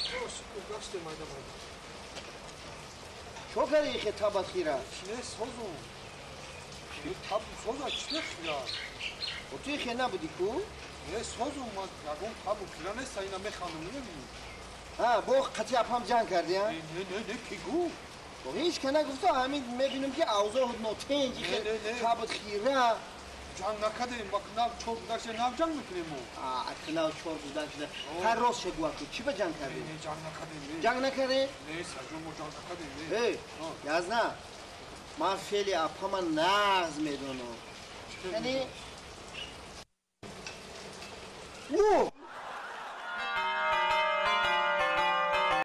Чӣ? Гаштем майда майда. Чо кардӣ хе табат хира? Не созум. Таб соза чӣ хира? О ту хе набудӣ ку? Не созум, ман ягон табу хира нест, ина механдам, намебинӣ? Ҳа, бо қати апам ҷанг кардӣ, а? Не, не, не, не, ки гуфт? Бо ҳеҷ ка нагуфта, ҳамин мебинам ки авзоъ нотинҷ хе табат хира. Ҷанг накардем, ба нав чор гузашта нав ҷанг мекунем мо. А, нав чор гузашта. Ҳар рост шагӯ ку, чӣ ба ҷанг кардӣ? Не, ҷанг накардем, не. Ҷанг накардӣ? Не, саҷон, мо ҷанг накардем, не. Эй, язна. Ман феъли апама нағз медонам. Яъне О!